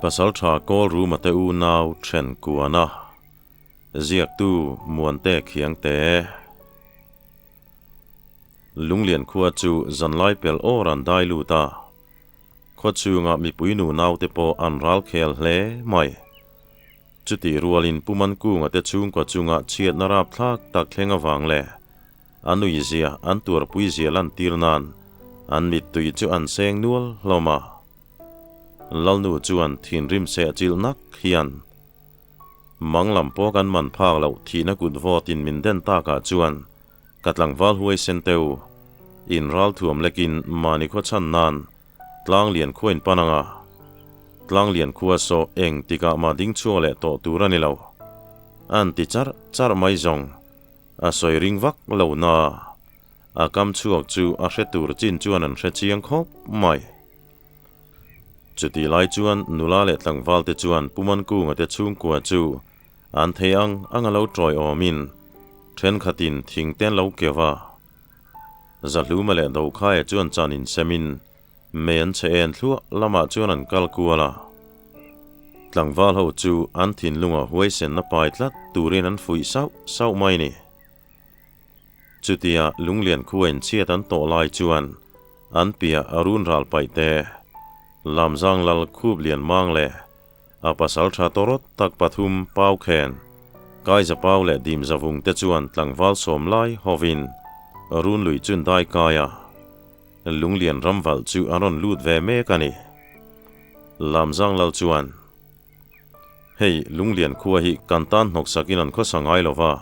Pasaltha Kawlruma te unau then kuana ziaktu Muante Khiangte. Lunglian khua chu zanlai pel awr an dai lut a, khaw chhunga mipui nu naute pawh an ral khel hle mai. Chutih rualin Pu Mankunga te chhungkaw chunga chhiatna rapthlak tak thleng avang leh a nuizia an tuarpuizia lantir nan an mittui chu an seng nual hlawm a. Lalnu chuan thinrim sehchilh nak hian mang lam pawh kan man phak loh thihna kut vawtin min den takah chuan ka tlangval huaisen teu in ralthuam lekin mahni khaw chhan nan Tlanglian khua in pan anga Tlanglian khua saw eng tikah mah ding chhuak leh tawh tur a ni lo. An ti charh charh mai zawng. A sawi ring vak lo na. A kam chhuak chu a hre tur chin chuan an hre chiang khawp mai. Chutih lai chuan nula leh tlangval te chuan Pu Mankunga te chhungkua chu an thei ang ang a lo tawi awmin thenkhatin thing te an lo keuh a. Zahluma leh Dokhaya chuan chan insemin mei an chhe en thluah lamah chuan an kal kual a. Tlangval ho chu an thinlungah huaisenna pai tlat turin an fuih sauh sauh mai ni. Chutia Lunglian khua inchhiat an tawh lai chuan an piah a run ral paih te, Lamzang lal khup lian mang leh a pasal tha tawrawt tak pathum Pau Khen, Kaiza Pau leh Dim Zavung te chuan tlangval sawm lai hovin run lui chun dai kai a, Lunglian ramvalh chu an rawn lut ve mek a ni. Lamzang lal chuan, Hei, Lunglian khua hi kan tan hnawksakin an khawsa ngai lo va,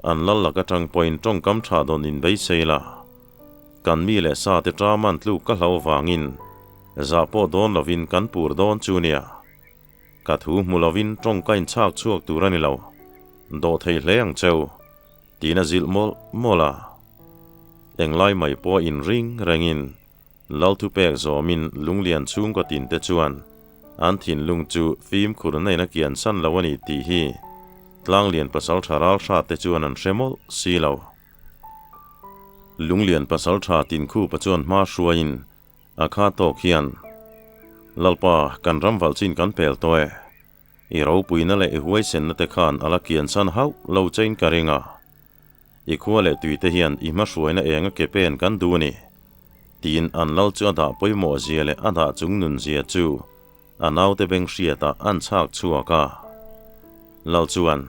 an lal lak atang pawhin tawngkam tha dawn in beisei la. Kan mi leh sa te ṭam an tluk ka hlau vangin zah pawh dawn lovin kan pur dawn chu nia. Ka thu hmu lovin tawngka in chhak chhuak tur a ni lo. Dawh thei hle ang cheu, tiin a zilh mawlh mawlh a. Englai mai pawh in ring rengin Lal thupek zawmin Lunglian chhungkaw tin te chuan an thinlung chu fimkhur na in a kian san lo a ni tih hi Tlanglian pasaltha ralhrat te chuan an hre mawlh si lo. Lunglian pasaltha Tinkhupa chuan hma hruaiin a kha tawk hian, Lalpa, kan ram valh chin kan pel tawh e. I ropuina leh i huaisenna te khan a la kian san hauh lo chein ka ring a. I khua leh tui te hian i hmahruaina eng a ke pen kan duh a ni, tiin an lal chu a dah pawimawh zia leh a dah chung nun zia chu a naute beng hriatah an chhak chhuak a. Lal chuan,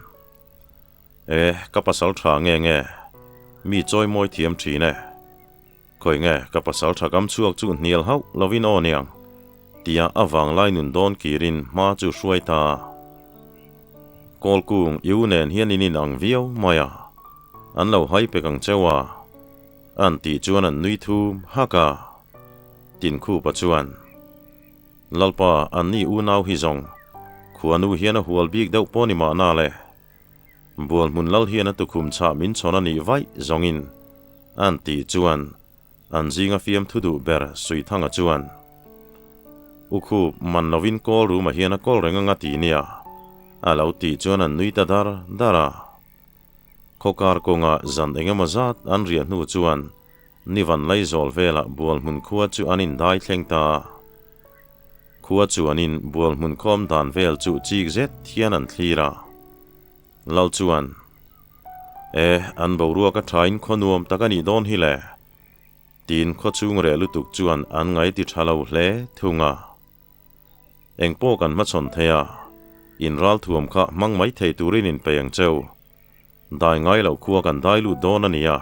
E, ka pasal tha nge nge, mi chawi mawi thiam thin e. Khawi nge ka pasal tha kam chhuak chu hnial hauh lovin aw niang, tia a vanglai nun dawn kirin hma chu hruai ta. Kawlkung i u nen hian in inang viau mai a, an lo hai pek ang cheu a, an tih chuan an nui thum hak a. Tinkhupa chuan, Lalpa, anni unau hi zawng, khuanu hian a hual bik deuh pawh ni mahna le. Bualhmun lal hian a tukhum chhah min chhawn a nih vaih zawngin an tih chuan an zinga fiamthu duh ber Suithanga chuan, U khup man lovin kawl ruma hian a kawl reng anga ti nia, a lo tih chuan an nui ta dar dar a. Khawkar kawnga zan eng emaw zat an riah hnu chuan Nivan Laizawl velah Bualhmun khua chu an indai thleng ta a. Khua chuanin bual hmun khawm dan vel chu chik zet hian an thlir a. Lal chuan, E, an boruak a thain khaw nuam tak a nih dawn hi le, tiin khaw chhung reh lutuk chuan an ngai ti tha lo hle thung a. Eng pawh kan hmachhawn thei a, in ralthuam kha hmang mai thei turin in pe ang cheu. Dai ngai loh khua kan dai lut dawn a nia.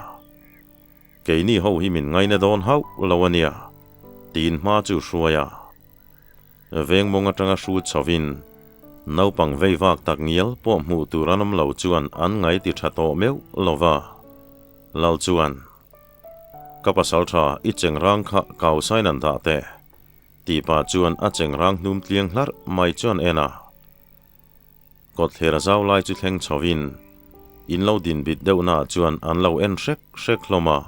Keini ho hi min ngaina dawn hauh lo a nia, tiin hma chu hruai a. Veng mawng atanga hrut chhovin naupang vei vak tak ngial pawh hmuh tur an awm lo chuan an ngai ti tha tawh meuh lo va. Lal chuan, Ka pasal tha, i chengrang kha kau sain an dah teh, tih pah chuan a chengrang hnum tliang hlarh mai chuan en a. Kawtthler a zau lai chu thleng chhovin in lo din bit deuhnaah chuan an lo en hrek hrek hlawm a.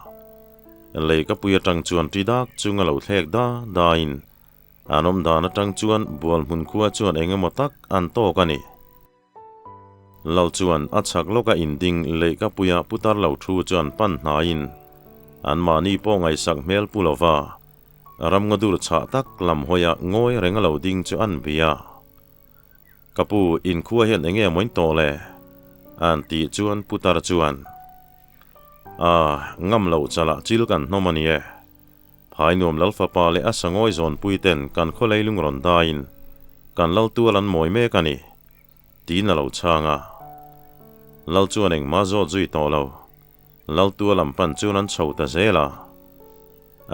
Lei ka pui atang chuan ṭi dak chung a lo thlek da dain an awm dan atang chuan bual hmun khua chuan eng emaw tak an tawk a ni. Lal chuan a chhak lawka inding leihka puia putar lo thu chuan pan hnaiin anmahni pawh ngaihsak hmel pu lova ramngaw dur chhah tak lam hawia ngawi reng a lo ding chu an bia. Ka pu, in khua hian enge maw in tawh le? An tih chuan putar chuan, A, ngam loh chalah chil kan hnawm a ni e. Phainuam lal fapa leh a sangawi zawnpui ten kan khaw leilung rawn daiin kan lal tual an mawi mek a ni, tiin a lo chhang a. Lal chuan engmah zawt zui tawh lo. Lal tual lam pan chuan an chho ta zel a.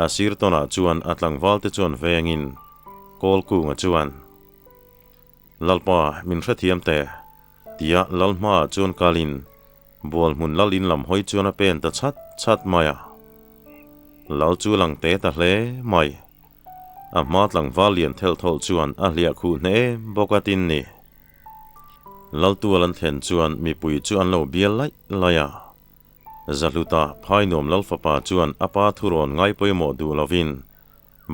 A sir tawnah chuan a tlangval te chuan vengin Kawlkunga chuan, Lalpa, min hrethiam teh, tia lal hmaah chuan kalin Bualhmun lal in lam hawi chuan a pen ta chhat chhat mai a. Lal chu lang te ta hle mai. A hma tlangval lian thelh thawlh chuan a hliah khuh hne em bawk a tin ni. Lal tual an thlen chuan mipui chu an lo bial laih laih a. Zahluta Phainuam lal fapa chuan a pa thurawn ngai pawimawh duh lovin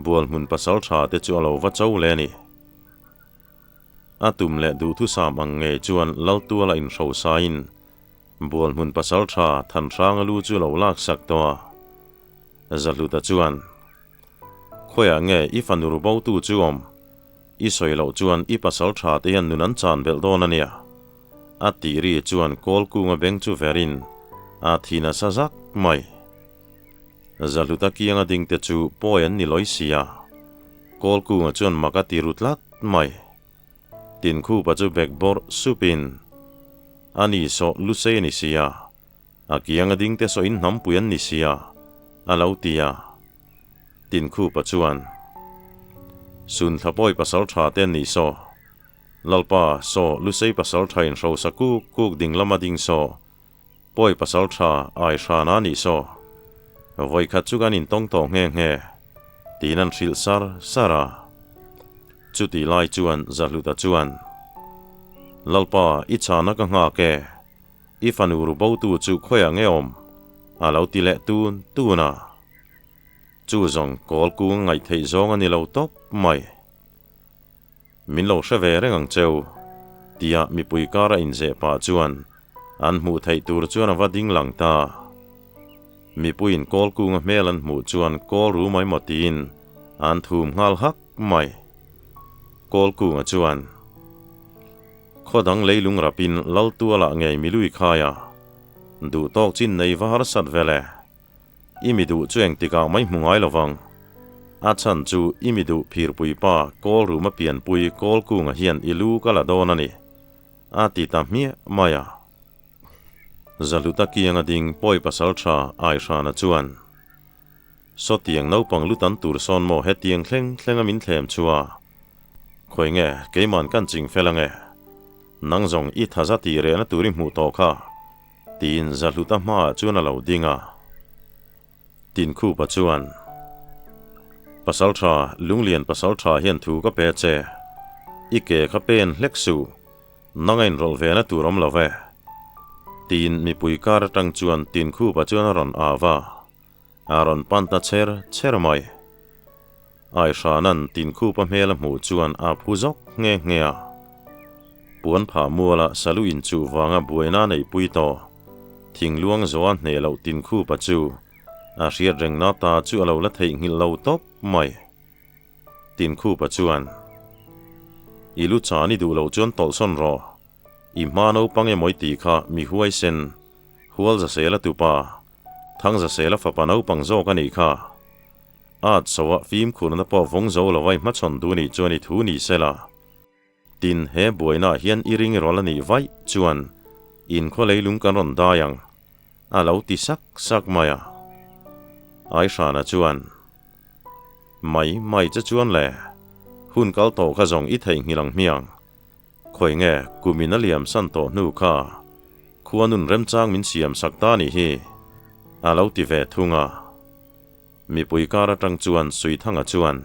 Bualhmun pasal tha te chu a lo va cho le a ni. A tum leh duhthusam ang ngei chuan Laltuala inhrosain Bualhmun pasal tha Thanhranga lu chu lo laksak tawh a. Zahluta chuan, Khawiah nge i fanu rubotu chu awm? I sawi loh chuan i pasal tha te hian nun an chan belh dawn a nia. A tih ri chuan Kawlkunga beng chu verin a thi nasa zak mai. Zahluta kianga ding te chu pawi an ni lawi si a, Kawlkunga chuan mak a ti ru tlat mai. Tinkhupa chu bek bawrh supin, A ni saw Lusei a ni si a, a kianga ding te saw in hnampui an ni si a, a lo ti a. Tinkhupa chuan, Sunthla pawi pasal tha te an nih saw, Lalpa saw Lusei pasal tha in hrosa kuk kuk ding lama ding saw, Pawi pasal tha ai hran a nih saw, vawi khat chu kan intawng tawh nghe nghe, tiin an hrilh sar sar a. Chutih lai chuan Zahluta chuan, Lalpa, i chhana ka nghak e, i fanu ru botu chu khawiah nge awm? a lo ti leh tun tun a. Chu zawng kawl kung ngaih theih zawng a ni lo tawp mai. Min lo hre ve reng ang cheu, tia mipui kara inzeh pah chuan an hmuh theih tur chuan a va ding lang ta. Mipuiin kawl kunga hmel an hmuh chuan kawl ru mai maw tiin an thum nghal hak mai. Kawl kunga chuan, Khaw dang leilung rapin lal tualah ngei milui khai a, duh tawk chin nei va harsat vel e. I mi duh chu engtikah mai hmu ngai lovang. A chhan chu i mi duh phirpui pa kawl ruma pianpui kawl kunga hian i lu ka la dawn a ni, a ti ta hmiah mai a. Zahluta kianga ding pawi pasal tha Aihrana chuan, Sawtiang naupang lu tan tur sawn maw hetiang thleng thlenga min thlem chu a? Khawi nge keiman kan ching fel ange? Nang zawng i thaza tih rehna tur i hmuh tawh kha. Tiin Zahluta hmaah chuan a lo ding a. Tinkhupa chuan, Pasaltha, Lunglian pasaltha hian thu ka pe che. I ke kha pen hlek suh, nang a inrawlh ve na tur awm lo ve. Tiin mipui kar atang chuan Tinkhupa chuan a rawn au va, a rawn pan ta cher cher mai. Aihranan Tinkhupa hmel a hmuh chuan a phu zawk nghe nghe a. Puan phah muala salu inchuh vanga buaina neihpui tawh thingluang zawha hneh loh Tinkhupa chu a hriat rengna ta chu a lo la theihnghilh lo tawp mai. Tinkhupa chuan, I lu chan i duh loh chuan tawlhsawn rawh. I hma naupang emaw i tih kha mi huaisen, hual zasela tupa, thang zasela fapa naupang zawk a nih kha. At soa fimkhurna pawh vawng zo lo ai hmachhawn duh nih chuan i thu ni sela. Tin, he buainaah hian i ring rawlh a nih vaih chuan inkhaw leilung kan rawn dai ang, a lo ti sak sak mai a. Aishrana chuan, Mai mai che chuan le, hun kal tawh kha zawng i theihnghilh ang hmiang. Khawi nge kumin a liam san tawh hnu kha khua nun remchang min siam sak ta nih hi, a lo ti ve thung a. Mipui kar atang chuan Suithanga chuan,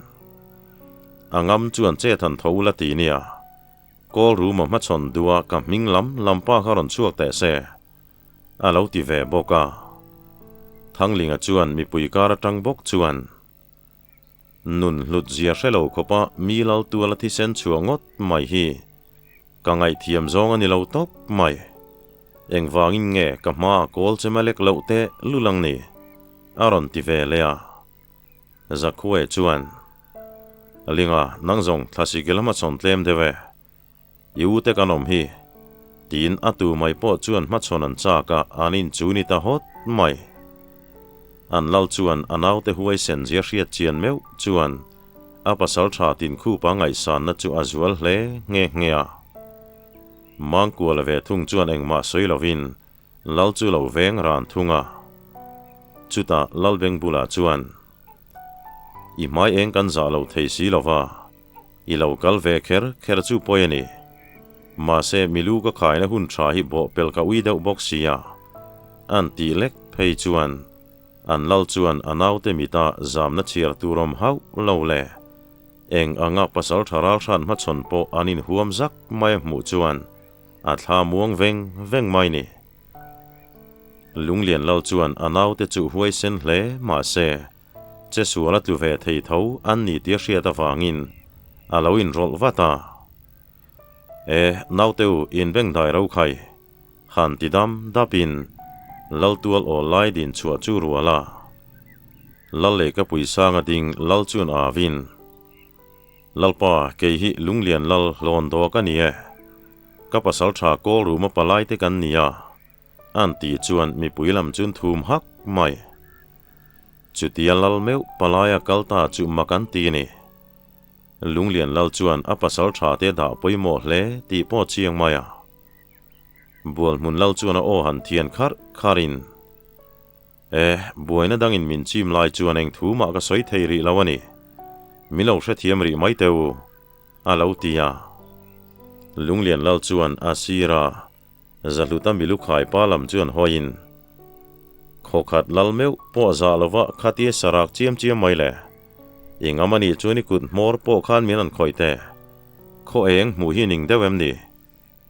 A ngam chuan che than tho ula ti nia, Kawl ruma hmachhawn duha ka hming lam lam pa kha rawn chhuak teh se, a lo ti ve bawk a. Thanglinga chuan mipui kar atang bawk chuan, Nun hlut zia hre lo khawpa mi lal tuala thisen chhuah ngawt mai hi ka ngaihthiam zawng a ni lo tawp mai. Engvangin nge ka hmaa kawl che malek loh te lulang ni? A rawn ti ve leh a. Zakhue chuan, Linga, nang zawng thlasik i lama chhawn tlem deuh e. I u te kan awm hi. Tiin a tu mai pawh chuan hmachhawn an chak a, an in chu ni ta hawt mai. An lal chuan a naute huaisen zia hriat chian meuh chuan a pasal tha Tinkhupa ngaihsanna chu a zual hle nghe nghe a. Mangkuala ve thung chuan engmah sawi lovin lal chu lo veng ran thung a. Chutah Lalbeng bulah chuan, I hmai eng kan zah lo thei si lova, I lo kal ve kher kher chu pawi a ni. Mahse, milu ka khaina hun tha hi bawhpelh ka ui deuh bawk sia. An tih lek phei chuan an lal chuan a naute mita zamna chhiar tur awm hauh lo le. Eng anga pasal tha ralhran hmachhawn pawh an inhuam zak mai a hmuh chuan a thla muang veng veng mai ni. Lunglian lal chuan a naute chu huaisen hle mahse, Che sual a tlu ve thei tho an ni tia hriat avangin a lo inrawlh vat a. E, naute u, inbeng dai ro khai. Han ti dam dapin Laltual aw lai din chhuah chu rual a. Lal leh ka puisanga ding Lal chuan avin, Lalpa, kei hi Lunglian Lal hlawn daw ka ni e. Ka pasal tha kawl ruma palai te kan ni a. An tih chuan mipui lam chun thum hak mai. Chutia lal meuh palaia kal ta chu mak an ti ni. Lunglian lal chuan a pasal tha te dah pawimawh hle tih pawh chiang mai a. Bualhmun lal chuan a aw han thian kharh kharhin, E, buaina dangin min chim lai chuan eng thu mah ka sawi thei rih lo a ni. Min lo hrethiam rih mai teh u, a lo ti a. Lunglian lal chuan a sir a. Zahluta milu khai pa lam chuan hawiin, Khawkhat lal meuh pawh zah lova khatia sarak chiam chiam mai le. I ngam a nih chuan i kut hmawr pawh khan min rawn khawih teh. Khaw eng hmuh hi ning deuh em ni?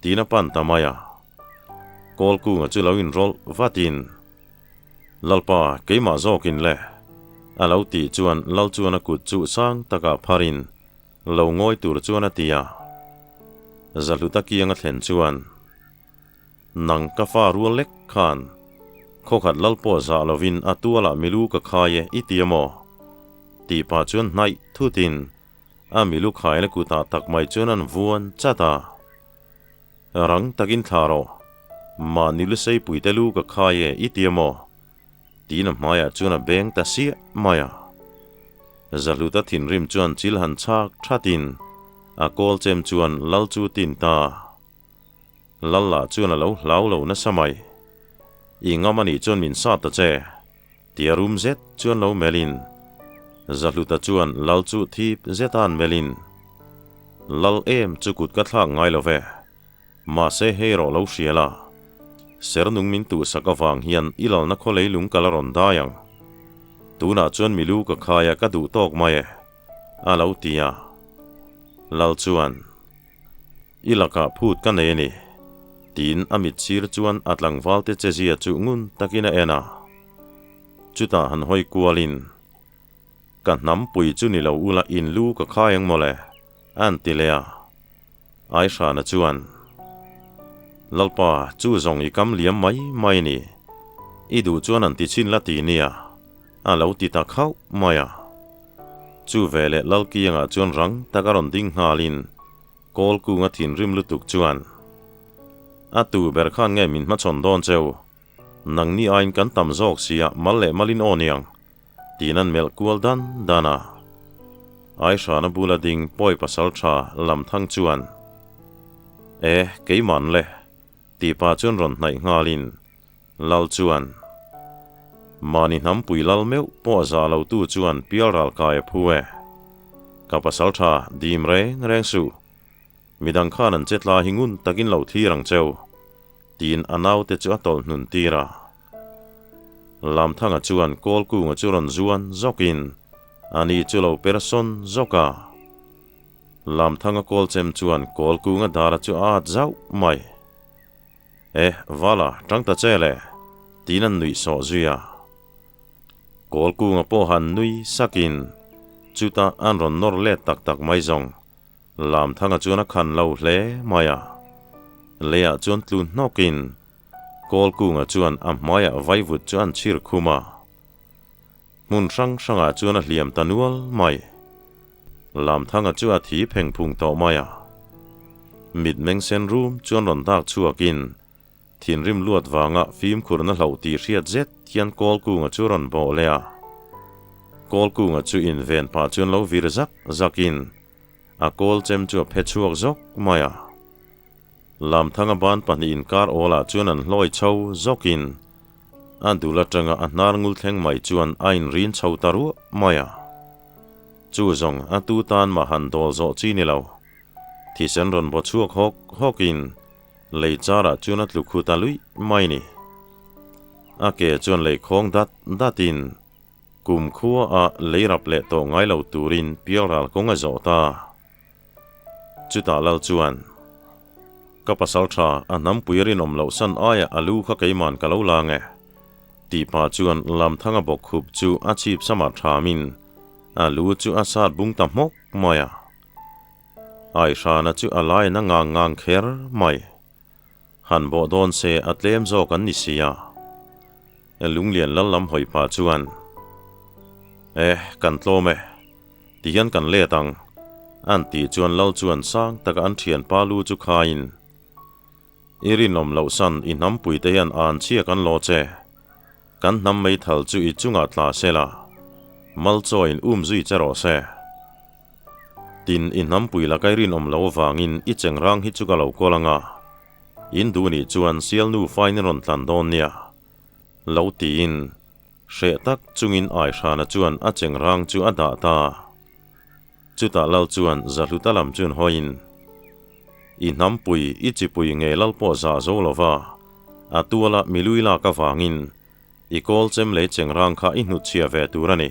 Tiin a pan ta mai a. Kawlkunga chu lo inrawlh vatin, Lalpa, keimah zawkin le. A lo tih chuan lal chuan a kut chu sang takah pharin, Lo ngawi tur chuan a ti a. Zahluta kiang a thlen chuan, Nang ka fa rual lek khan, khawkhat lal pawh zah lovin a tualah milu ka khai e i ti a maw? Tih pah chuan hnaih thutin a milu khaina kutah tak mai chuan an vuan chat a. Rang takin thla rawh, mahni luseipuite lu ka khai e i ti a maw? Tiin a hmaiah chuan a beng ta siah mai a. Zahluta thinrim chuan chil han chhak thatin a kawl chem chuan lal chu tin ta. Lal lah chuan a lo hlau lo nasa mai. I ngam anih chuan min sat ta che, tia rum zet chuan lo melhin Zahluta chuan lal chu thip zeta an melhin, Lal em chu kut ka thlak ngai lo ve. Mahse hei rawh lo hria la, ser nung min tuhsak avang hian i lalna khaw leilung ka la rawn dai ang. Tunah chuan milu ka khai a ka duh tawk mai e, a lo ti a. Lal chuan, I lakah phut ka nei a ni, tiin a mit sir chuan a tlangvalte chezia chu ngun takin a en a. Chutah han hawi kualin, Ka hnampui chu ni lo ula in lu ka khai ang mawle, an ti leh a. Aihrana chuan, Lalpa, chu zawng i kam liam mai mai ni. I duh chuan an ti chhin la ti nia, a lo ti ta khauh mai a. Chu veleh Lalkianga chuan rang tak a rawn ding nghalin Kawlkunga thinrim lutuk chuan, A tu ber khan nge min hmachhawn dawn cheu? Nangni aiin kan tam zawk sia mal leh malin aw niang, tiin an melh kual dan dan a. Aihrana bula ding pawi pasal tha lam thang chuan, E, keiman le, tih pah chuan rawn hnaih nghalin Lal chuan, Mahni hnampui lal meuh pawh a zah lo tu chuan pial ral kai a phu e. Ka pasal tha dim reng reng suh. Midang khan an che tla hi ngun takin lo thlir ang cheu, tiin a naute chu a tawlh hnun tir a. Lamthanga chuan Kawlkunga chu rawn zuan zawkin ani chu lo per sawn zawk a. Lamthanga kawlchem chuan Kawlkunga dara chu a at zauh mai. E, Vala, tang ta che le, tiin an nuih sawh zui a. Kawlkunga pawh han nui sakin chutah an rawn nawr let tak tak mai zawng. Lamthanga chuan a khan lo hle mai a. Leiah chuan tlu hnawkin Kawlkunga chuan a hmaiah vaivut chu an chhir khum a. Hmun hrang hrangah chuan a hliam ta nual mai. Lamthanga chu a thi pheng phung tawh mai a. Mitmeng sen rum chuan rawn dak chhuakin thinrim luat vanga fimkhurna hlauh tih hriat zet hian Kawlkunga chu rawn bawh leh a. Kawlkunga chu inven pah chuan lo vir zak zakin a kawl chem chu a phe chhuak zawk mai a. Lamthanga ban pahnih inkar awlah chuan an hlawi chho zawkin a dul atanga a hnar ngul thleng mai chuan a inrin chho ta ruah mai a. Chu zawng a tu tan mah han dawl zawh chi ni lo. Thisen rawn baw chhuak hawk hawkin lei charah chuan a tlu khut a luih mai ni. A ke chuan lei khawng dat datin kum khua a lei rap leh tawh ngai lo turin pialral kawng a zawh ta. Chutah lal chuan, Ka pasal tha, a hnampui rinawm loh san aiah a lu kha keiman ka lo lang e, tih pah chuan Lamthanga bawkkhup chu a chhip samah thamin a lu chu a sat bung ta hmawk mai a. Aihrana chu a lain a ngang ngang kher mai. Han bawh dawn se a tlem zawk an ni si a. Lunglian lal lam hawi pah chuan, Eh, kan tlawm e. Tihian kan let ang. An tih chuan lal chuan sang taka an thianpa lu chu khaiin, I rinawm loh san i hnampui te hian an chhia kan law che. Kan hnam meithal chu i chungah tla se la, malchawiin um zui che rawh se. Tin, i hnampui lakai rinawm lo avangin i chengrang hi chu ka lo kawl ang a, in duh nih chuan sialnu fain i rawn tlan dawn nia, lo tiin hreh tak chungin Aihrana chuan a chengrang chu a dah ta. Chutah lal chuan Zahluta lam chuan hawiin, I hnampui, i chipui nge lal pawh zah zo lova, a tuala milui lak avangin i kawl chem lei chengrang kha i hnutchhiah ve tur a ni.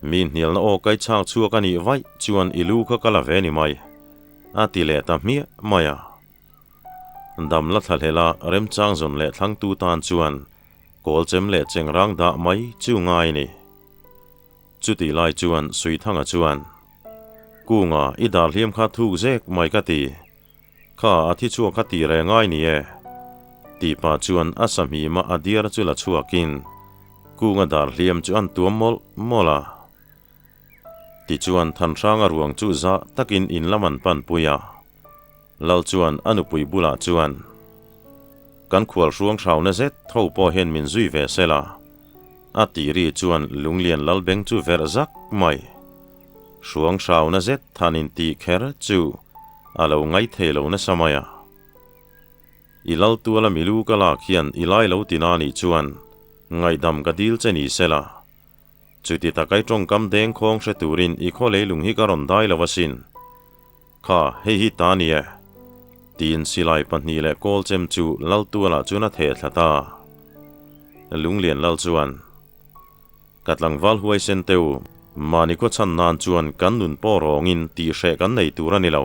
Mi hnialna aw kai chhak chhuak a nih vaih chuan i lu kha ka la ve ni mai, a ti leh ta hmiah mai a. Dam la thlahlel a remchang zawn leh thlangtu tan chuan kawl chem leh chengrang dah mai chu ngai a ni. Chutih lai chuan Suithanga chuan, Kunga, i darhliam kha thuk zek mai ka ti. Kha a thi chhuak kha ti reng ai ni e. Tih pah chuan a sahmima a diar chu la chhuakin Kunga darhliam chu an tuam mawlh mawlh a. Tichuan Thanhranga ruang chu zah takin in lam an pan pui a. Lal chuan a nupui bulah chuan, Kan khual hruang hrauna zet tho pawh hian min zui ve se la. A tih ri chuan Lunglian lal beng chu verh zak mai. Hruang hrauna zet than in tih kher chu a lo ngai thei lo nasa mai a. I lal tuala milu ka lak hian i lai lo ti na nih chuan ngaihdam ka dil che ni se la. Chuti takai tawngkam dengkhawng hre turin i khaw leilung hi ka rawn dai lo asin. Kha, hei hi ta ni e. Tiin silai pahnih leh kawl chem chu lal tualah chuan a theh thla ta. Lunglian lal chuan, Ka tlangval huaisen teu, mahni khaw chhan nan chuan kan nun pawh rawngin tih hreh kan nei tur a ni lo.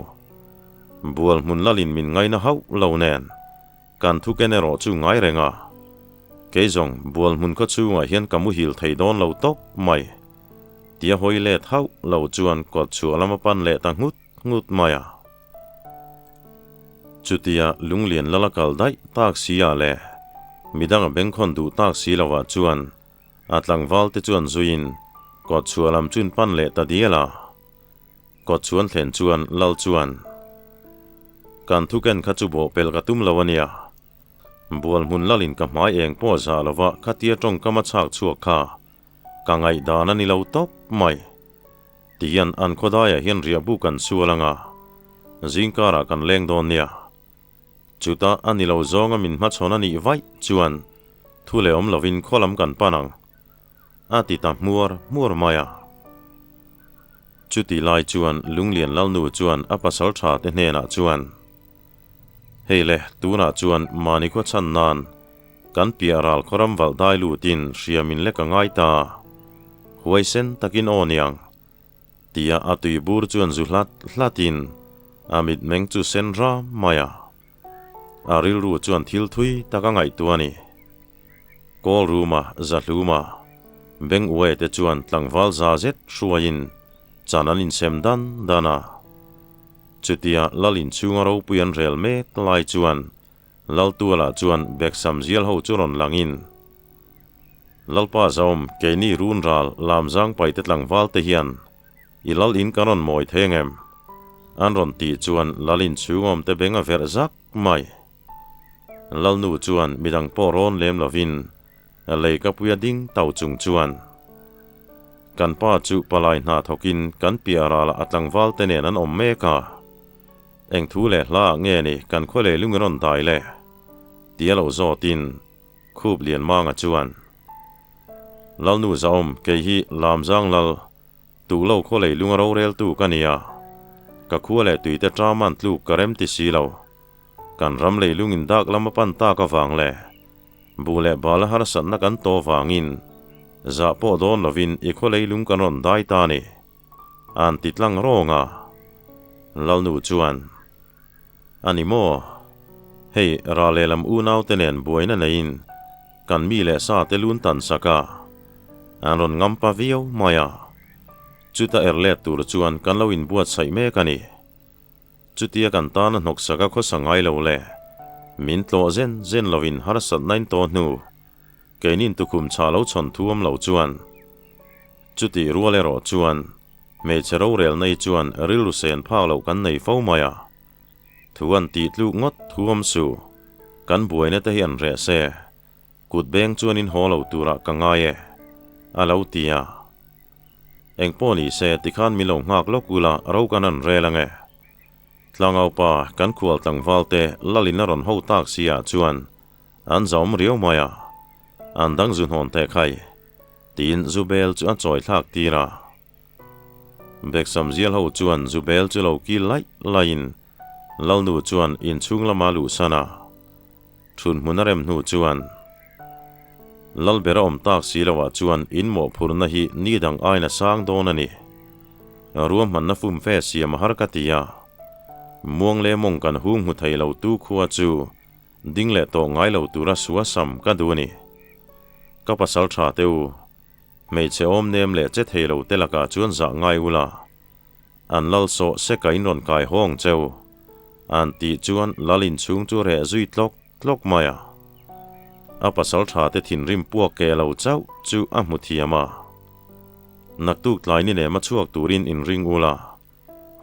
Bual hmun lalin min ngaina hauh lo nen, kan thu ken erawh chu ngai reng a. Kei zawng bual hmun khaw chhungah hian ka muhil thei dawn lo tawp mai. Tia hawi let hauh lo chuan kawt chhuah lam a pan leh ta nghut nghut mai a. Chutia Lunglian lal a kal daih tak si ah leh midang a bengkhawn duh tak si lo ah chuan a tlangval te chuan zuiin kawt chhuah lam chuin pan leh ta dial a. Kawt chuan thlen chuan lal chuan, Kan thuken kha chu bawhpelh ka tum lo a nia. Bual hmun lalin ka hmai eng pawh zah lova khatia tawngkam a chhak chhuak kha ka ngaihdan a ni lo tawp mai. Tihian an khawdaiah hian riahbu kan sual anga zingkarah kan leng dawn nia. Chutah a ni lo zawnga min hmachhawn a nih vaih chuan thu leh awm lovin khaw lam kan pan ang a ti ta hmuar hmuar mai a. Chuti lai chuan Lunglian Lalnu chuan a pasal tha te hnenah chuan, Hei le, tunah chuan mahni khaw chhan nan kan piah ral khaw ram valh dai lutin hriam in lek a ngai ta. Huaisen takin aw niang, tia a tui bur chuan zu hlat hlatin a mitmeng chu sen ram mai a. A rilru chuan thil thui tak a ngaihtuah a ni. Kawl ruma, Zahluma, Beng Uai te chuan tlangval za zet hruaiin chan an insem dan dan a. Chutia Lal inchhunga ropui an rel mek lai chuan Laltuala chuan Beksam zial ho chu rawn langin, Lalpa Zaum, keini run ral Lamzang paite tlangval te hian i Lal in kan rawn mawi thei ang em? An rawn tih chuan Lalin chhungawm te beng a verh zak mai. Lalnu chuan midang pawh rawn lem lovin lei ka puia ding tau chung chuan kan pa chu palai hna thawkin kan piah ralah a tlangval te nen an awm mek a. Eng thu leh hla ah nge ni kan khaw lei lung i rawn dai le? Tia lo zawtin Khup Lianmanga chuan Lalnu Zaawm kei hi Lamzang Lal Tuklo khaw lei lunga roreltu ka ni a, ka khua leh tuite ṭaman tluk ka rem ti si lo. Kan ram lei lungin dak lam a pan tak avang leh buh leh bala harsatna kan tawh vangin zah pawh dawn lovin i khaw lei lung kan rawn dai ta ni. An ti tlang rawng a. Lalnu chuan, A ni maw? Hei, ra lehlam unaute nen buaina neiin kan mi leh sa te lun tan sak a, an rawn ngam pa viau mai a. Chuta er let tur chuan kan lo inbuatsaih mek a ni. Chutia kan tana hnawksak a khawsa ngai lo le, min tlawh zen zen lovin harsatna in tawh hnu, keinin tukhum chhah lo chhawn thuam lo chuan. Chutih rual erawh chuan hmeichhe rorel nei chuan rilru sen phak loh kan nei fo mai a. Thu an tih tluk ngawt thuam su, kan buaina te hi an reh se, kut beng chuan in haw lo turah ka ngai e, a lo ti a. Engpawh ni se tikhan min lo nghak lawk ula ro kan an rel ange. Tlangaupa kan khual tlangval te lalin a rawn ho tak si ah chuan an zawm riau mai a, an dang zu hnawn teh khai, tiin zu bel chu a chawi thlak tir a. Beksam zial ho chuan zu bel chu lo kil laih laihin Lalnu chuan inchhung lama luhsan a. Thun hmun a rem hnu chuan Lalber a awm tak si loah chuan in mawhphurhna hi ni dang aiin a sang dawn a ni. Ruahmanna fumfe siam a har ka ti a. Muang leh mawng kan hung hmu thei lo tu khua chu ding leh tawh ngai lo tura suasam ka duh a ni. Ka pasal tha te u, hmeichhe awm nem leh che thei lo te lakah chuan zah ngai ula. An lal sawh seka in rawn kai hawng cheu. An tih chuan lal inchhung chu reh zui tlawk tlawk mai a. A pasal tha te thinrim puak ke lo chauh chu a hmu thiam a. Naktuk tlai ni nem a chhuak turin inring ula,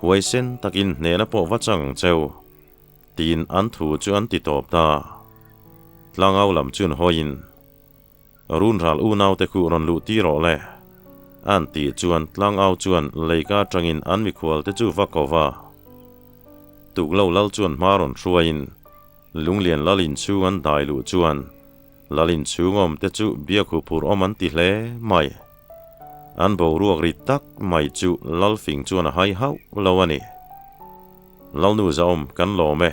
huaisen takin hnehna pawh va chang ang cheu, tiin an thu chu an ti tawp ta. Tlangau lam chun hawiin. Runral unaute khu rawn luh tir rawh le. An tih chuan tlangau chuan leika atangin an mikhualte chu va ko va. Tuklo lal chuan hma rawn hruaiin Lunglian lal inchhung an dai luh chuan lal inchhung awmte chu biakhu phur awm an ti hle mai. An boruak ri tak mai chu Lalfing chuan a hai hauh lo a ni. Lalnu Zaawm kan lawm e.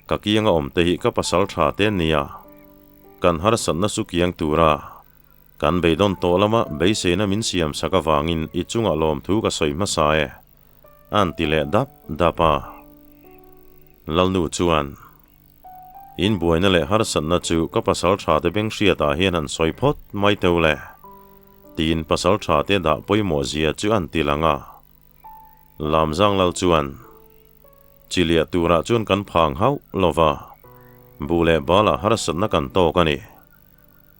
Ka kianga awm te hi ka pasal tha te an nia. Kan harsatna su kiang tura kan beidawn tawh lama beiseina min siam sak avangin i chungah lawmthu ka sawi hmasa e, an ti leh dap dap a. Lalnu chuan, In buaina leh harsatna chu ka pasal tha te beng hriatah hian han sawi phawt mai teu le, tiin pasal tha te dah pawimawh zia chu an ti lang a. Lamzang lal chuan, Chiliah turah chuan kan phang hauh lo va, buh leh balah harsatna kan tawk a ni.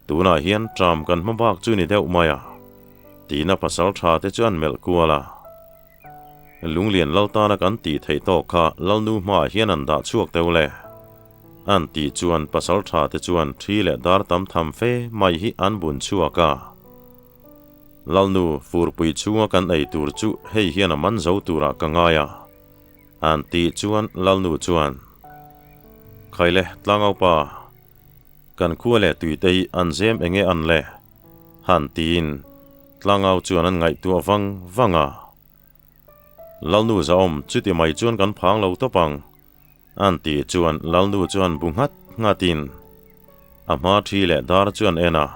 Tunah hian ṭam kan hma bak chu ni deuh mai a, tiin a pasal ṭha te chu an melh kual a. Lunglian lal tana kan tih theih tawk kha Lalnu hmaah hian an dah chhuak deuh le. An tih chuan pasal ṭha te chuan ṭhi leh dar tam tham fe mai hi an bun chhuak a. Lalnu, furpui chhunga kan ei tur chu hei hian a man zo turah ka ngai a, an tih chuan Lalnu chuan, Khaile, tlangaupa, kan khua leh tuite hi an zem enge an le? han tiin tlangau chuan an ngaihtuah vang vang a. Lalnu zahawm, chuti mai chuan kan phang lo tawp ang, an tih chuan Lalnu chuan bu nghat nghatin a hma thi leh dar chu an en a.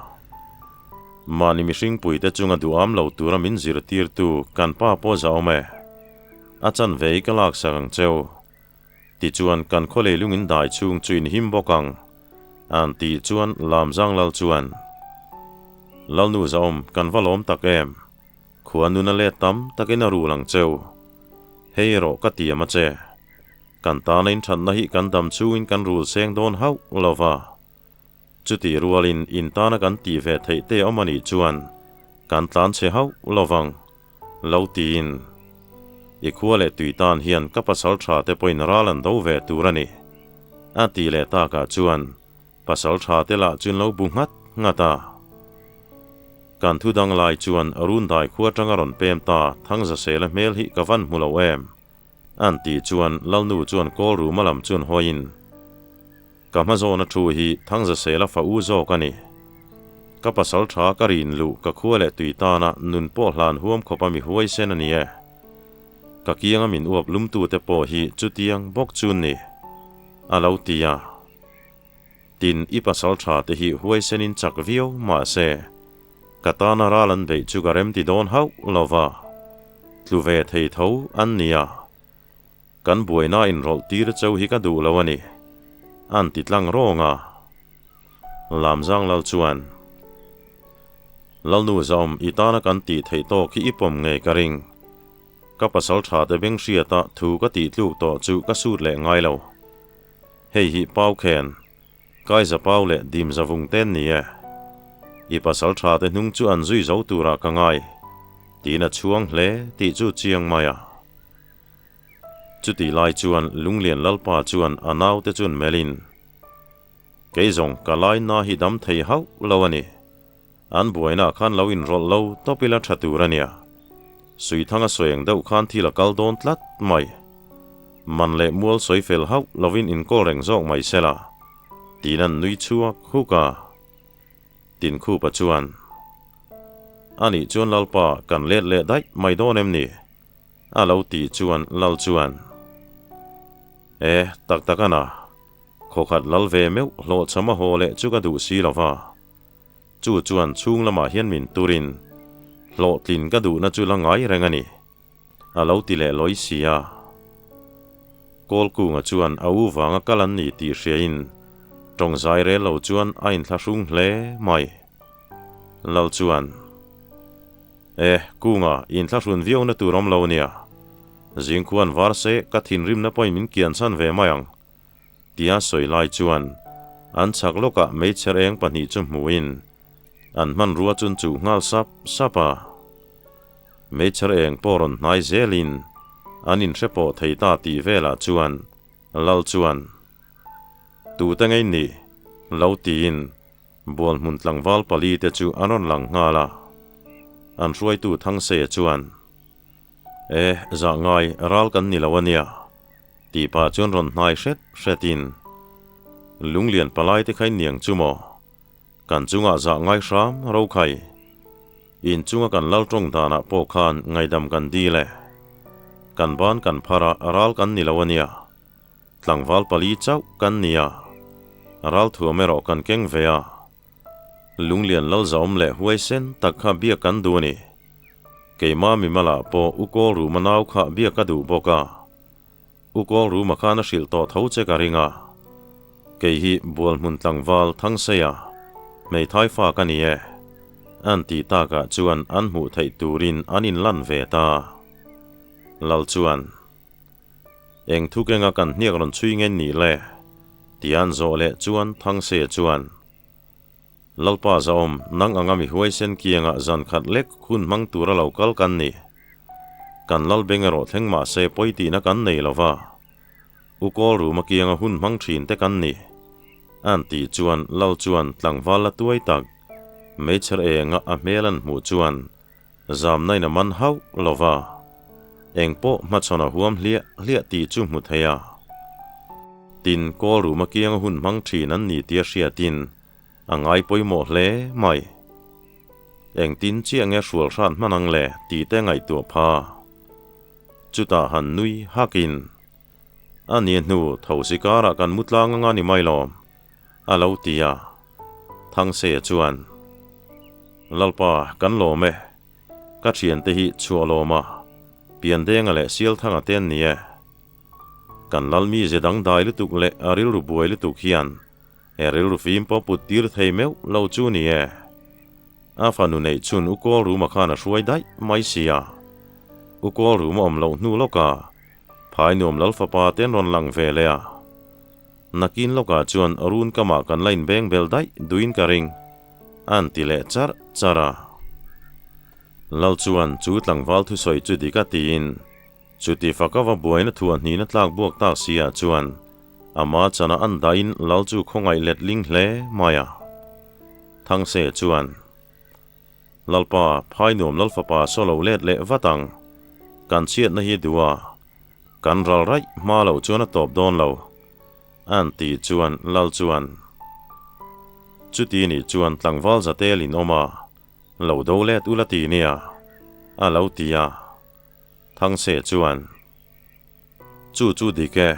Mahni mihringpuite chunga duham lo tura min zirtirtu kan pa pawh zahawm e. A chanve hi ka laksak ang cheu. Tichuan kan khaw leilungin dai chhung chu in him bawk ang, an tih chuan Lamzang Lal chuan, Lalnu zahawm kan va lawm tak em? Khua nuna let tam takin a rul ang cheu. Hei erawh ka tiam a che. Kan tana inthatna hi kan dam chungin kan rul seng dawn hauh lo va. Chutih rualin in tana kan tih ve theih te awm a nih chuan kan tlan chhe hauh lo vang, lo tiin. I khua leh tui tan hian ka pasal tha te pawhin ral an do ve tur a ni. A tih leh takah chuan pasal tha te lah chu an lo bu nghat nghat a. Kan thu dang lai chuan Rundai khua atanga rawn pem ta Thangzasela hmel hi ka van hmu lo em? An tih chuan Lalnu chuan kawl ruma lam chuan hawiin, Ka hma zawna thu hi Thangzasela fa u zawk a ni. Ka pasal tha ka rin luh ka khua leh tui tana nun pawh hlan huam khawpa mi huaisen a ni e. Ka kianga min uap lumtute pawh hi chutiang bawk chu ni, a lo ti a. Tin, i pasal tha te hi huaisenin chak viau mahse, ka tana ral an beih chu ka remti dawn hauh lo va, tlu ve thei tho an ni a. Kan buaina inrawlh tir cheu hi ka duh lo a ni, an ti tlang rawng a. Lamzang Lal chuan, Lalnu Zaum, i tana kan tih theih tawk hi i pawm ngei ka ring. Ka pasal tha te beng hriata thu ka tih tluk tawh chu ka sut leh ngai lo. Hei hi Pau Khen, Kaiza Pau leh Dimza Vung ten ni e. I pasal tha te hnung chu an zui zo turah ka ngai, tiin a chhuang hle tih chu chiang mai a. Chutih lai chuan Lunglian Lalpa chuan a naute chuan melhin, Kei zawng ka laina hi dam thei hauh lo a ni. An buainaah khan lo inrawlh lo tawp ila tha tur a nia. Suithanga sawi ang deuh khan thil a kal dawn tlat mai. Man leh mual sawi fel hauh lovin inkawl reng zawk mai sela, tiin an nui chhuak huk a. Tinkhupa chuan, Anih chuan Lalpa kan let leh daih mai dawn em ni? A lo tih chuan Lal chuan, E, tak tak a na. Khawkhat lal ve meuh hlawhchham a haw leh chu ka duh si lo va. Chu chuan chhung lamah hian min turin hlawhtlin ka duhna chu la ngai reng a ni, a lo ti leh lawi si a. Kawlkunga chuan a u vanga kal an ni tih hriain tawng zai rel lo chuan a inthlahrung hle mai. Lal chuan, E, Kunga, inthlahrun viauna tur awm lo nia. Zingkhuan var se ka thinrimna pawhin min kian chhan ve mai ang. Tia sawi lai chuan an chhak lawkah meichher eng pahnih chu hmuhin an hmanrua chu an chuh nghal sap sap a. Meichher eng pawh rawn hnai zelin an inhre pawh thei ta tih velah chuan Lal chuan, Tute ngei ni? lo tiin Bualhmun tlangval pali te chu an rawn lang nghal a. An hruaitu Thangseia chuan, E, zah ngai ral kan ni lo a nia. Tih pah chuan rawn hnai hret hretin, Lunglian palai te kha in niang chu maw? Kan chungah zah ngai hram ro khai. In chunga kan lal tawng danah pawh khan ngaidam kan dil e. Kan ban kan phar a, ral kan ni lo a nia. Tlangval pali chauh kan ni a, ral thuam erawh kan keng ve a. Lunglian lal zahawm leh huaisen tak kha biak kan duh a ni. Keimah mimalah pawh U Kawl Ruma nau kha biak ka duh bawk a. U Kawl Ruma khan a hrilh tawh tho che ka ring a. Kei hi Bualhmun tlangval Thangseia, hmeithai fa ka ni e. An tih takah chuan an hmuh theih turin an inlan ve ta. Lal chuan, Eng thu kenga kan hniak rawn chhui nge nih le? Tia an zawh leh chuan Thangseia chuan, Lalpa Zaawm, nang anga mi huaisen kiangah zan khat lek hun hmang tura lo kal kan ni. Kan lal beng erawh thleng mah se pawi tihna kan nei lo va. U Kawl Ruma kianga hun hmang thin te kan ni. An tih chuan Lal chuan tlangval la tuai tak, meichher enga a hmel an hmuh chuan zamnain a man hauh lo va. Engpawh hmachhawn a huam hliah hliah tih chu hmu thei a. Tin, Kawl Ruma kianga hun hmang thin an ni tia hriatin A ngai pawimawh hle mai. Engtin chiah nge hrual hran hman ang le tih te ngaihtuah pha. Chutah han nui hakin, A ni hnu thosi karah kan mu tlang anga ni mai lawm, a lo ti a. Thangseia chuan, Lalpa, kan lawm e. Ka thiante hi chhuah lawm a, Piandenga leh Sialthanga te an ni e. Kan Lalmi ze dangdai lutuk leh a rilru buai lutuk hian He rilru fim pawh put tir thei meuh lo chu ni e. A fanu neih chhun U Kawl Ruma khan a hruai daih mai si a. U Kawl Ruma awm loh hnu lawkah phai nuam lal fapa te an rawn lang ve leh a. Nakin lawkah chuan run kamah kan la inbeng bel daih duin ka ring, an ti leh charh charh a. Lal chuan chu tlangval thusawi chu dik a tiin. Chuti faka va buaina thuah hnihna tlak buak tak si ah chuan ama chana an dahin lal chu khawngaih let ling hle mai a. Thangse chuan, Lalpa, phai nuam lal fapa saw lo let leh vat ang. Kan chhiatna hi duh a, kan ral raih hma loh chuan a tawp dawn lo. An ti chuan lal chuan, Chuti nih chuan tlangval zatel in awm a, lo do let ula ti nia, a lo ti a. Thangse chuan, Chu chu dik e,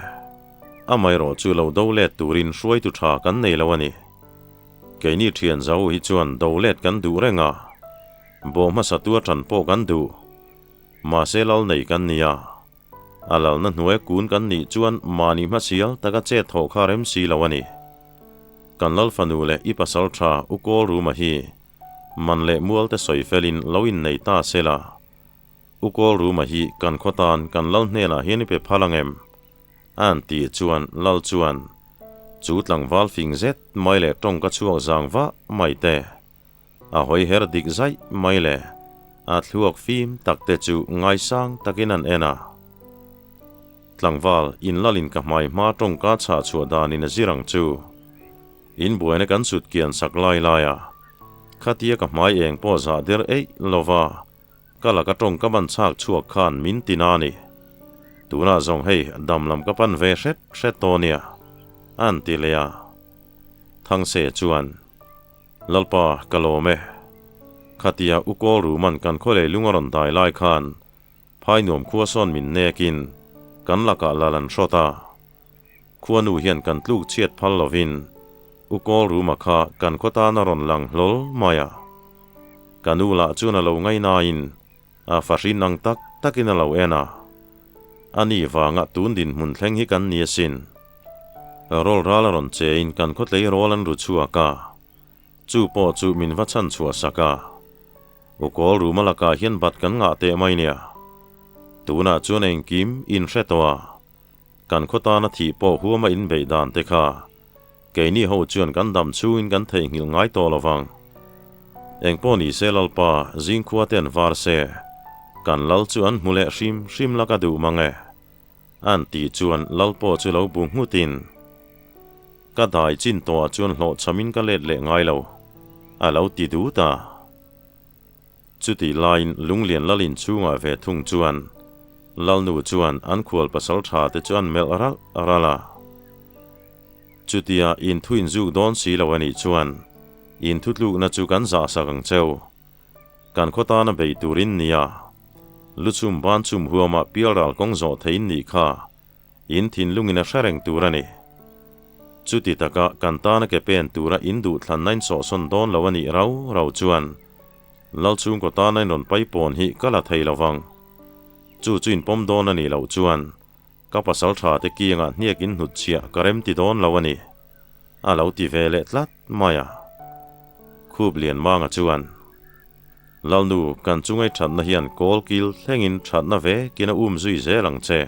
amaherawh chu lo do let turin hruaitu tha kan nei lo a ni. Keini thian zau hi chuan do let kan duh reng a, bawh hmasa tu atan pawh kan duh. Mahse lal nei kan ni a, a lalna hnuai kun kan nih chuan mahni hmasial taka chet thawh kha rem si lo a ni. Kan lal fanu leh i pasal tha U Kawl Ruma hi man leh mual te sawi felin lo innei ta se la, U Kawl Ruma hi kan khaw tan kan lal hnenah hian i pe phal ang em? An tih chuan lal chuan chu tlangval fing zet mai leh tawngka chhuak zang vah mai te a hawi her dik zaih mai le a thluak fim tak te chu ngaisang takin an en a. Tlangval in lalin ka hmai hma tawngka chhah chhuah danin a zir ang chu. In buaina kan sut kian sak lai lai a, khatia ka hmai eng pawh zah der eih lova ka laka tawng ka ban chhak chhuak khan min ti na ni. Tunah zawng hei dam lam ka pan ve hret hret tawh nia, an ti leh a. Thangse chuan, Lalpa, ka lawm e. Khatia U Kawl Ruman kan khaw lei lung a rawn dai lai khan phai nuam khua sawn min nekin kan lakah lal an hrawt a. Khuanu hian kan tluk chhiat phal lovin U Kawl Ruma kha kan khaw tan a rawn lang hlawl mai a. Ka nu lah chuan a lo ngainain a fahrin ang tak takin a lo en a. Ani vanga tun dinhmun thleng hi kan ni asin. Rawl ral a rawn chein kan khawtlei rawl an ru chhuak a, chu pawh chu min va chhan chhuah sak a. U Kawl Ruma lakah hian bat kan ngah teh mai nia. Tunah chuan engkim in hre tawh a. Kan khaw tana thih pawh huama inbeih dan te kha keini ho chuan kan dam chhungin kan theihnghilh ngai tawh lo vang. Engpawh ni se Lalpa zingkhua te an var se, kan lal chu an hmu leh hrim hrim la ka duh mang e. An tih chuan lal pawh chu lo bu nghutin, Ka dai chin tawhah chuan hlawhchhamin ka let leh ngai lo, a lo ti dut a. Chutih laiin Lunglian Lalin chhungah ve thung chuan Lalnu chuan an khual pasal tha te chu an melh ralh ralh a. Chutia in thu inzuk dawn si lo a nih chuan in thutlukna chu kan zah sak ang cheu. Kan khaw tana bei turin nia. Luchhum banchhum huamah pialral kawng zawh theiin nih kha In thinlungin a hre reng tur a ni. Chuti taka kan tana ke pen tura in duh thlanna in sawhsawn dawn lo a nih rau rau chuan Lal chhungkaw tana in rawn paipawn hi ka la thei lo vang. Chu chu in pawm dawn a nih loh chuan ka pasal tha te kiangah hniak in hnut chhiah ka rem ti dawn lo a ni, a lo ti ve leh tlat mai a. Khup Lianmanga chuan, Lalnu, kan chungai thatna hian kawl kil thlengin thatna vekin a um zui zel ang che.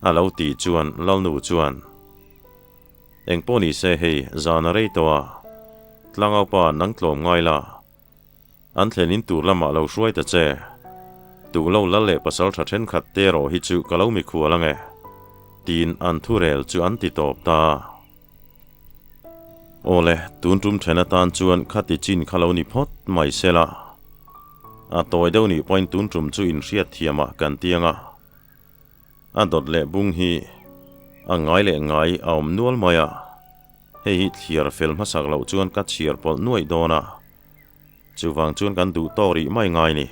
A lo tih chuan Lalnu chuan, Engpawh ni se hei zan a rei tawh a, Tlangaupa nang tlawm ngai la, an thlen in tur lamah lo hruai ta che. Tuklo lal leh pasal tha thenkhat te erawh hi chu ka lo mikhual ang e, tiin an thurel chu an ti tawp ta. Awle, tun tum then atan chuan khati chin kha lo ni phawt mai sela. A tawi deuh nih pawhin tun tum chu inhriat thiamah kan tiang a. A dawt leh bung hi a ngai leh ngai a awm nual mai a, hei hi thliar fel hmasak loh chuan ka chhiar pawlh nuaih dawn a, chuvang chuan kan duh tawk rih mai ngai ni.